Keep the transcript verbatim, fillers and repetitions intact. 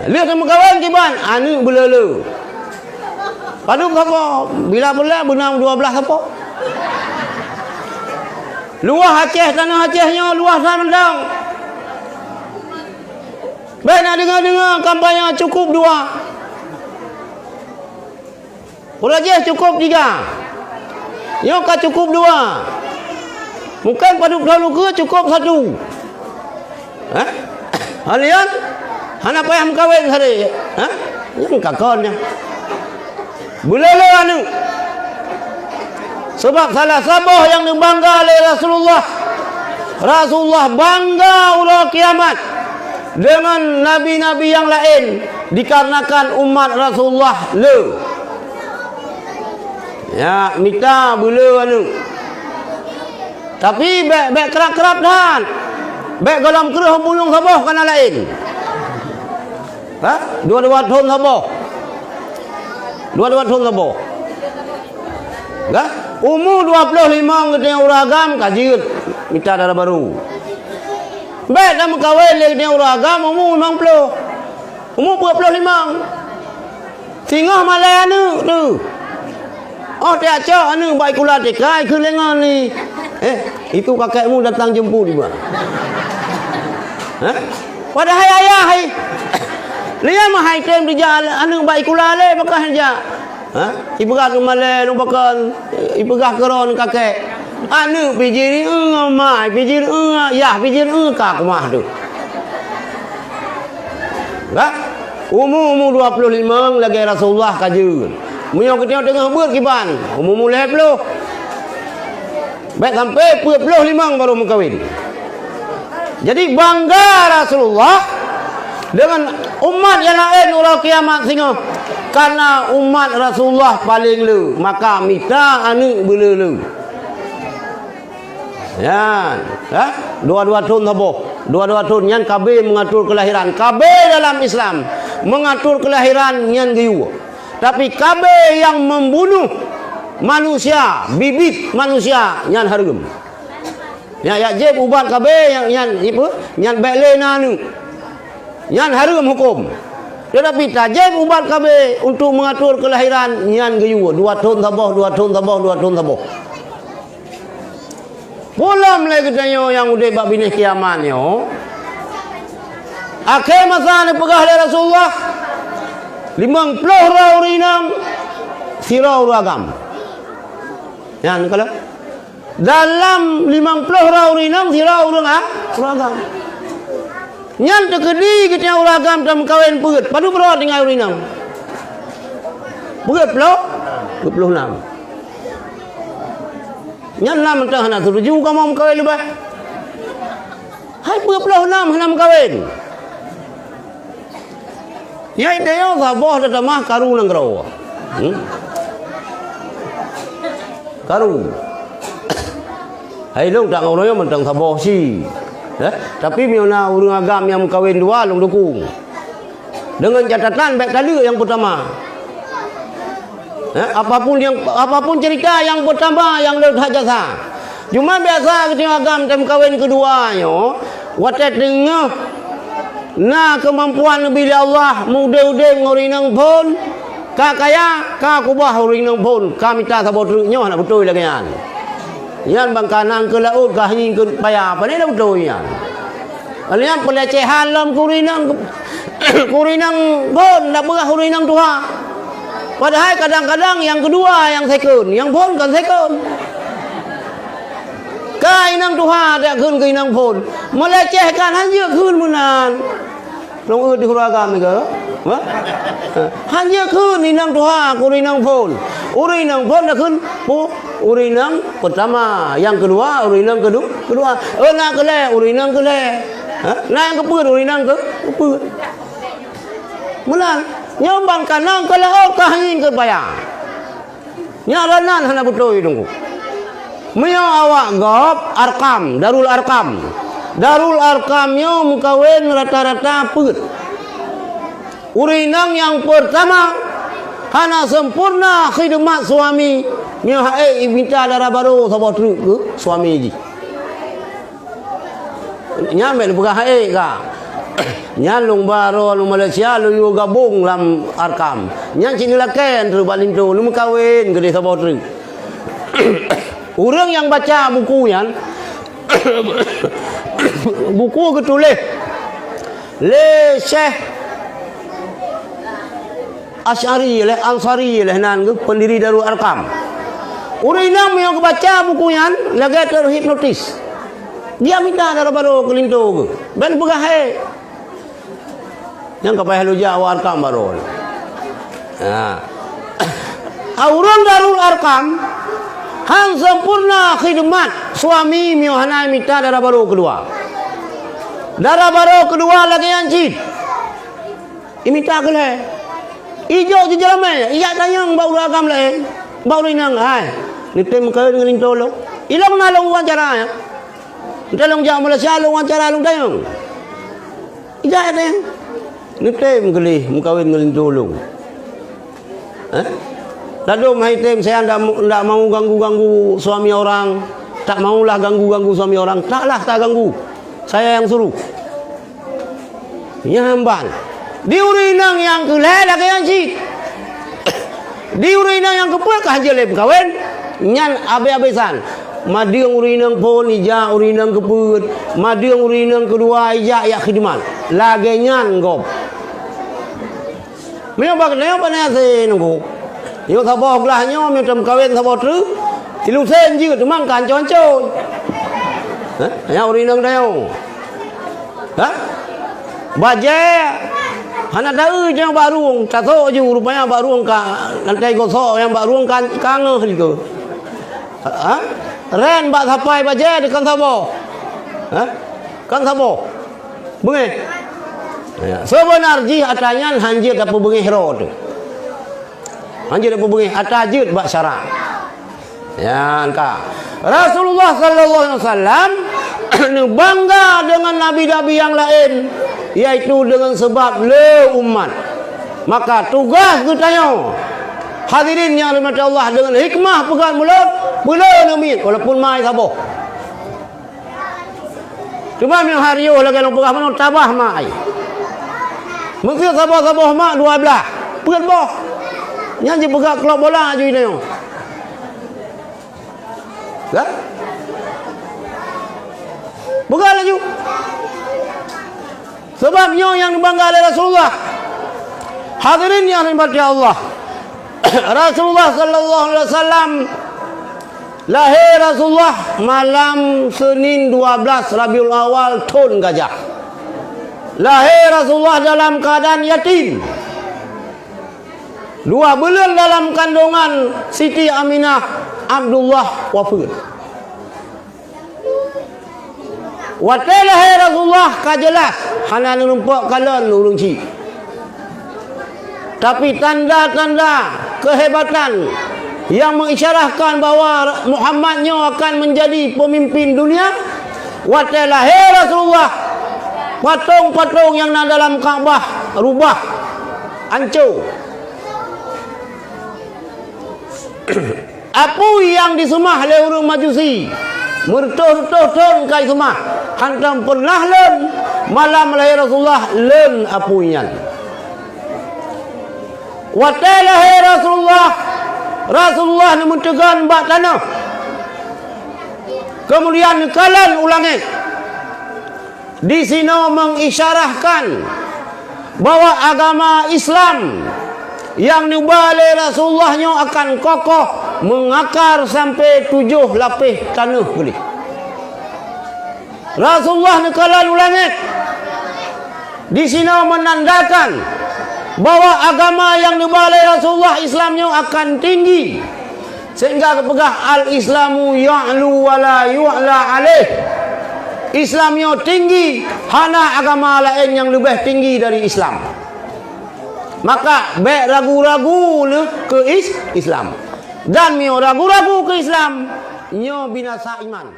Lheueh teumeukawen kiban, aneuk beuleu-leu. Padub sapo, bila peureulèe beunang dua blaih sapo. Luwah Aceh, tanoh Aceh nyoe luwah that mantong. Bèk na deungö-deungö kampanye cukôp dua. Uroe jéh cukôp tiga. Nyoe ka cukôp dua. Mungken padub thôn ukeue cukôp satu. Hah? Halian hana payah meukawen sabe. Hah? Nyang ka kon nyan. Beuleu-leu aneuk. Sabab salah saboh nyang neubangga lé Rasulullah. Rasulullah bangga uroe kiamat deungon nabi-nabi nyang laén dikarenakan umat Rasulullah le. Ya, mita beuleu aneuk. Tapi bèk, bèk krab-krab that. Bèk gohlom kreueh buyong saboh kana laén. Ha? Dua-dua thôn saboh. Dua-dua thôn saboh. Ka? Umu dua ploh limong geutanyoe ureueng agam ka jeuet mita dara barô. Bèk tameukawen lé geutanyoe ureueng agam umu limong ploh. Umu dua ploh limong. Singoh malèe aneuk teuh. Oh, tajak cok aneuk bak sikula T K, ikheun lé ngon ni. Eh, itu kakekmu datang jemput, ibu. Hah? Padahai ayah, hai. Lé mah hai tem dijak aneuk bak sikula lé, pakon jak. Hah? Ipeugah keu malèe, ngon pakon, ipeugah keu droe kakek. Aneuk pih jih, eh, mai pih jih, eh, yah pih jih, eh, ka keumah teuh. Ka? Umu-umu dua ploh limong lagèe Rasulullah ka jeuet. Meunyoe geutanyoe teungoh beuet kiban, umu-umu lhèe ploh. Bèk sampai peuet ploh limong barô meukawen. Jadi, bangga Rasulullah deungon umat nyang laén uroe kiamat singoh. Karena umat Rasulullah paleng le, maka mita aneuk beuleu-leu. Nyan, ha? Dua-dua thôn saboh. Dua-dua thôn nyan K B mengatur kelahiran. K B dalam Islam mengatur kelahiran nyan geuyue. Tapi K B yang membunuh manusia, bibit manusia, nyan hareuem. Nyan, jak jieb ubat K B nyan, nyan, ipe? Nyan bèk lé na aneuk. Nyan hareuem huköm. Tetapi tajieb ubat K B untuk mengatur kelahiran nyan geuyue, dua thôn saboh, dua thôn saboh, dua thôn saboh. Peulom lé geutanyoe nyang udeb bak binéh kiamat nyoe. Akhé masa neupeugah lé Rasulullah, limong ploh droe ureueng inong, sidroe ureueng agam. Nyan kalon. Dalam limong ploh droe ureueng inong, sidroe ureueng a-, ureueng agam. Nyan teukeudi geutanyoe ureueng agam tameukawen peuet. Padub droe tinggai ureueng inong? Peuet ploh? Peuet ploh nam. Nyan na mantong hana setuju kamoe meukawen leubeh. Hai peuet ploh nam hana meukawen. Nyan tanyoe saboh tatamah karu nanggroe. Hmm? Karu. Hai lôn tak ngon ureueng nyoe mantong saboh si. Eh? Tapi meunyoe na ureueng agam nyang meukawen dua, lôn dukung. Deungon catatan bèk taleuek nyang peutama. Eh, apapun yang, apapun cerita yang pertama yang lôn that jasa. Cuma biasa geutanyoe agam tameukawen keudua nyoe, watèe teungoh na keumampuan leubeh lé Allah, meudeh-udeh ngon ureueng inong phôn, ka kaya, ka keubah ureueng inong phôn, ka mita saboh treuk nyoe hana beutôi lagèe nyan. Nyan ban ka nang keu laôt, ka hanying keu paya, pane na beutôi nyan. Nyan peulecehan lom keu ureueng inong, keu ureueng inong phôn, dak peugah ureueng inong tuha. Padahai kadang-kadang nyang keudua nyang second, nyang phôn kon second. Ka inong tuha dak kheun keu inong phôn, meulecehkan han jeuet kheun meunan. Lôn eu di ureueng agam nyoe, ha? Han jeuet kheun inong tuha keu ureueng inong phôn. Ureueng inong phôn dak kheun pu-, ureueng inong peutama, nyang keudua, ureueng inong keudu-, keudua. Eu, na keu lhèe, ureueng inong keu lhèe. Ha? Na nyang keupeuet, ureueng inong keu-, keupeuet. Meunan, nyoe ban ka nang keu laôt ka hanying keu paya. Nyan ranan hana beutôi teungku. Meunyoe awak gob Arkam, Darul Arkam. Darul Arkam nyoe meukawen rata-rata peuet. Ureueng inong nyang peurtama hana sempurna khidmat suami, nyoe han ék mita dara barô saboh treuk keu suami jih. Nyan bèk neupeugah han ék ka. Nyan lôn ba droe u Malaysia, lôn yue gabong lam Arkam. Nyan cit neulakée treuk bak linto, neumeukawen keudeh saboh treuk. Ureuëng nyang baca buku nyan, buku geutuléh lé Syekh Asy'ari, lé Ansari, lé nan geuh pendiri Darul Arkam. Ureuëng inong meunyoe geubaca buku nyan, lagée teuhipnotis. Dia mita dara barô keu linto geuh. Ben peugah hai. Nyang ka payah lôn jak u Arkam barô. Ha. Ureuëng Darul Arkam han sempurna khidmat suami meunyoe hana mita dara barô keudua. Dara barô keudua lagée nyan cit. Imita keu lhée. Ijok jijalamé, ijak tanyong bak ureuëng agam laén. Bak ureuëng inong, hai. Neutem meukawen ngon linto lôn. Ilong na lôn wawancara, ya. Entah lôn jak Malaysia, lôn wawancara lôn tanyong. Ijak tanyong. Neutem keu lhée meukawen ngon linto lôn. Eh? Ladôm hai tem, saya ndak, ndak mau ganggu-ganggu suami orang. Tak maulah ganggu-ganggu suami orang. Taklah tak ganggu. Saya yang suruh. Nyan ban. Di ureuëng inong nyang keu lhée lagée nyan cit. Di ureuëng inong nyang keupeuet ka hanjeuet lé meukawen, nyan abée-abée san. Madeueng ureuëng inong phon ijak ureuëng inong keupeuet, madeueng ureuëng inong keudua ijak yak khidmat. Lagée nyan gob. Meunyoe bak nyoe pane hase nunggu. Nyoe saboh glah nyoe meunyoe teumeukawen saboh treuk, tilusén jeuet teuma ka ancô-ancô. Hah? Nyan ureuëng inong tanyoe. Hah? Bajée hana taeu nyoe bak rueng, tasok ju rupanya bak rueng ka lantai gosok nyang bak rueng ka, ka ngeuh dikeue. Hah? Ren bak sapai bajée dikon saboh. Hah? Kan saboh. Beungéh. Ya, seubeuna jih atra nyan hanjeuet tapeubeungéh droe teuh. Hanjeuet tapeubeungéh atra jeuet bak syarak. Nyan ka. Rasulullah sallallahu alaihi wasallam neubangga deungon nabi-nabi nyang laén, yaitu deungon seubab le umat. Maka tugaih geutanyoe, hadirin nyang dirahmati Allah, deungon hikmah peugah mulod, peuleueh neumiet walaupun mai saboh. Teuma meunyoe hari nyoe lagée lôn peugah meunoe tabah mak ai. Meuseu saboh-saboh mak dua blaih, peuet boh. Nyan jipeugah klub bola aju inong. Kan? Peugah laju. Sabab nyoe nyang neubangga lé Rasulullah. Hadirin nyang dirahmati Allah. Rasulullah sallallahu alaihi wasallam, lahé Rasulullah malam Senin dua belas Rabiul Awal thon gajah. Lahé Rasulullah dalam keuadaan yatim. Dua buleuen dalam kandongan Siti Aminah, Abdullah wafeuet. Watée lahé Rasulullah ka jeulaih hana neureumpok kalon ureuëng chik. Tapi tanda-tanda keuhebatan nyang meuisyarahkan bahwa Muhammad nyoe akan meunjadi peumimpin dunia, watée lahé Rasulullah, patong-patong nyang na dalam Ka'bah rubah, ancô. Apui nyang diseumah lé ureuëng Majusi, meureutôh-reutôh thon ka iseumah, hántom peunah lon malam lahé Rasulullah lon apui nyan. Watée lahé Rasulullah, Rasulullah neumeuteugon bak tanoh, keumudian neukalon u langét. Disinoe mengisyarahkan bahwa agama Islam nyang neuba lé Rasulullah nyoe akan kokoh meungakar sampai tujoh lapéh tanoh keudeh. Rasulullah neukalon u langét. Disinoe menandakan bahwa agama nyang neuba lé Rasulullah Islam nyoe akan tinggi. Sehingga geupeugah, "Al-Islamu ya'lu wa la yu'la alaih." Islam nyoe tinggi, hana agama laén nyang leubeh tinggi dari Islam. Maka bék ragu-ragu lé keu is-, Islam. Dan meunyoe ragu-ragu keu Islam, nyoe binasa iman.